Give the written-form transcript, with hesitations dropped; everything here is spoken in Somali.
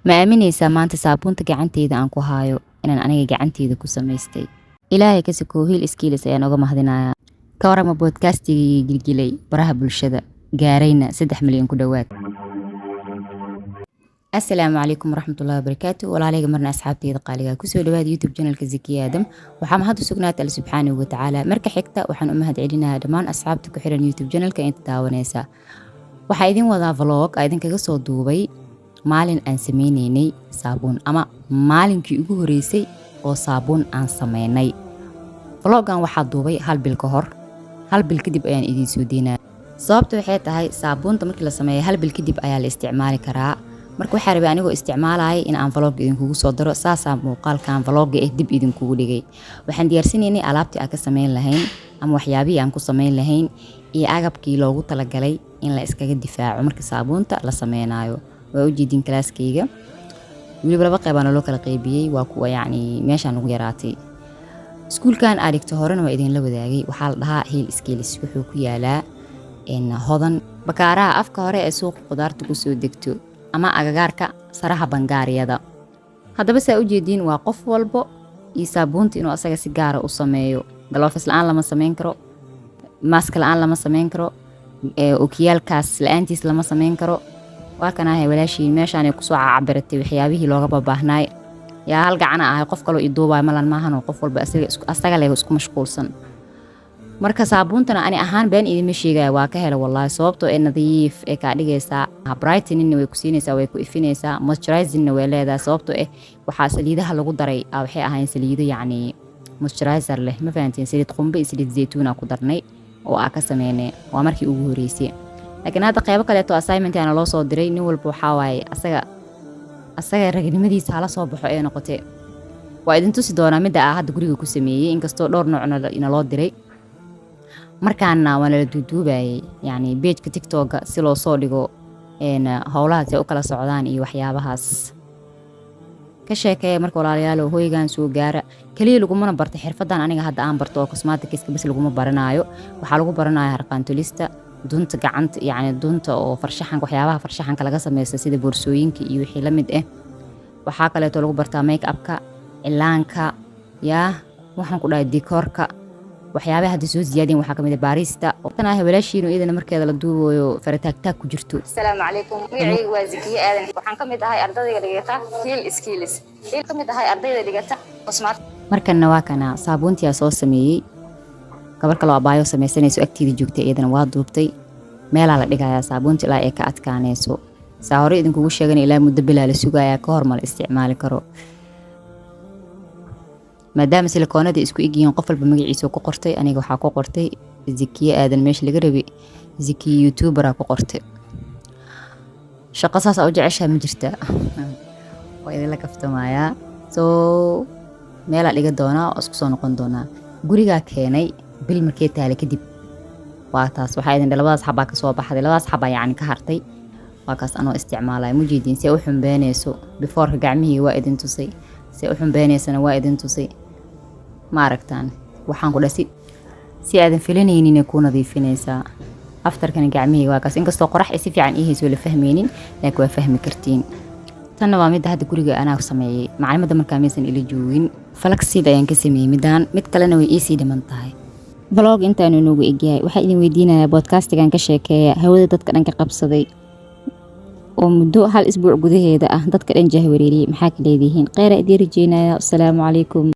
Ma aaminaysaa maanta saabuunta gacanteyda aan ku haayo inaan aniga gacanteyda ku samaystay? Ilaahay ka sokow, Hiil Skills ayaan uga mahadinayaa. Ka warrama podcastigii gilgilay baraha bulshada, gaarayna 3 milyan ku dhowaad? Asalaamu calaykum waraxmatullahi wabarakaatu. Walaalayga marna asxaabteyda qaaliga, kusoo dhawaada YouTube channelka Zakiya Aadam. Waxaa mahad u sugnaatay Alle subxaanahu watacaala. Marka xigta, waxaan u mahad celinayaa dhammaan asxaabta ku xiran YouTube channelka inta daawanaysa. Waxaa idin wadaa vlog aa idinkaga soo duubay maalin aan sameyneynay saabuun, ama maalinkii ugu horeysay oo saabuun aan sameynay. Vlogan waxaa duubay hal bil ka hor, hal bil kadib ayaan idiin soo deynaya. Sababta waxay tahay, saabuunta markii la sameeyo hal bil kadib ayaa la isticmaali karaa. Marka waxaa rabay anigoo isticmaalaya in aan vlog idinkugu soo daro. Saasaa muuqaalkan vlogga eh dib idinkugu dhigay. Waxaan diyaarsanaynay alaabtii aan ka sameyn lahayn ama waxyaabihii aan ku sameyn lahayn iyo agabkii loogu talagalay in la iskaga difaaco marka saabuunta la sameynayo. Waa ujeedin, kalaaskayga weliba laba qeybaana loo kala qeybiyey. Waa kuwa yacni meeshaan ugu yaraatay. Iskuulkan aa dhigto horena waa idinla wadaagay. Waxaa la dhahaa Hiil Skills. Wuxuu ku yaalaa Hodan, Bakaaraha, afka hore ee suuqa qudaarta kusoo degto ama agagaarka saraha Bangaariyada. Haddaba saa ujeediin, waa qof walbo iyo saabuunta inuu asaga si gaara u sameeyo. Gloves la-aan lama sameyn karo, mask la-aan lama sameyn karo, okiyaalkaas la-aantiis lama sameyn karo. Waa kan ahay walaashiin meeshaanay kusoo cacabiratay waxyaabihii looga babaahnaay. Yaa hal gacana ahay, qof kaloo iduubaay malan maahanoo, qof walba asaga lega isku mashquulsan. Marka saabuuntana ani ahaan been idinma sheegaya, waa ka hela wallaahi, sababtoo ee nadiif ee kaa dhigaysaa, brightening way ku siinaysaa, way ku ifinaysaa, moisturizingna way leedahay, sababtoo eh waxaa saliidaha lagu daray waxay ahayn saliido yacni moisturizer leh. Ma fahanteen? Saliid qumbe iyo saliid zaytuuna ku darnay oo aa ka sameynay. Waa markii ugu horeysay, laakiin hadda qeybo kaleeto assignment aana loo soo diray. Nin walba waxaa waaye asaga ragnimadiisa hala soo baxo ee noqotee. Waa idin tusi doonaa midda aa hadda guriga ku sameeyey, inkastoo dhowr nooc naloo diray. Markaana waa nala duuduubayay, yacni pageka TikToka si loo soo dhigo howlahaas ay u kala socdaan iyo waxyaabahaas ka sheekeeya. Marka walaalayaalo, hoygan soo gaara keliya lagumana barta xirfadan aniga hadda aan barto oo cosmeticska bas laguma baranaayo. Waxaa lagu baranaya harqaantolista, dunta gacanta, yacni dunta oo farshaxanka, waxyaabaha farshaxanka laga sameysto sida boorsooyinka iyo wixii la mid ah. Waxaa kaleeto lagu bartaa make upka, cilaanka, yaa waxaan ku dhahay decorka. Waxyaabaha hadda soo ziyaadeen waxaa kamid ah baarista. Tan ah walaashiinu iyadana markeeda la duubayo farataagtaag ku jirto. Asalaamu calaykum. Magacaygu waa Zakiye Aadan. Waxaan ka mid ahay ardayda dhigata Hiil Skills. Hiil ka mid ahay ardayda dhigata cosmetic. Markanna waa kana saabuuntii aa soo sameeyey. Gabar kaloo abaayo sameysanayso agteeda joogtay, iyadana waa duubtay. Meelaa la dhigayaa saabuunta ilaa ay ka adkaanayso. Saa hore idinkugu sheegan, ilaa muddo bilaa la sugayaa ka hor ma la isticmaali karo, maadaama silikoonada isku egyihiin. Qof walba magaciisa ku qortay. Aniga waxaa ku qortay Zakiye Aadan, meesha laga rabay Zakiye YouTubera ku qortay. Shaqo saas aa u jeceshaa ma jirtaa? Waa idinla kaftamayaa. Soo meelaa dhiga doonaa oo isku soo noqon doonaa. Gurigaa keenay bil markee taale kadib. Waa taas. Waxaa idin labadaas xabaa kasoo baxday, labadaas xabaa yacni ka hartay. Waa kaas anoo isticmaalaya. Mujeediin see u xumbeynayso? Beforeka gacmihii waa idin tusay, see u xumbeynaysana waa idin tusay. Ma aragtaan? Waxaan ku dhahay si aadan filanaynin kuu nadiifinaysaa. Afterkana gacmihii waa kaas, inkastoo qorax ay si fiican ii hayso la fahmaynin, laakiin waa fahmi kartiin. Tanna waa midda hadda guriga anaa sameeyey. Macalimadda markaa maysan ila joogin. Flaxseed ayaan ka sameeyey midaan, mid kalena way iisii dhiman tahay. Vlog intaanu inoogu egyahay. Waxaa idin weydiinayaa, podcastigan ka sheekeeya hawada dadka dhan ka qabsaday oo muddo hal isbuuc gudaheeda ah dadka dhan jahwareeriyey, maxaa ka leedihiin? Kheyra idiin rajeynaya. Asalaamu calaykum.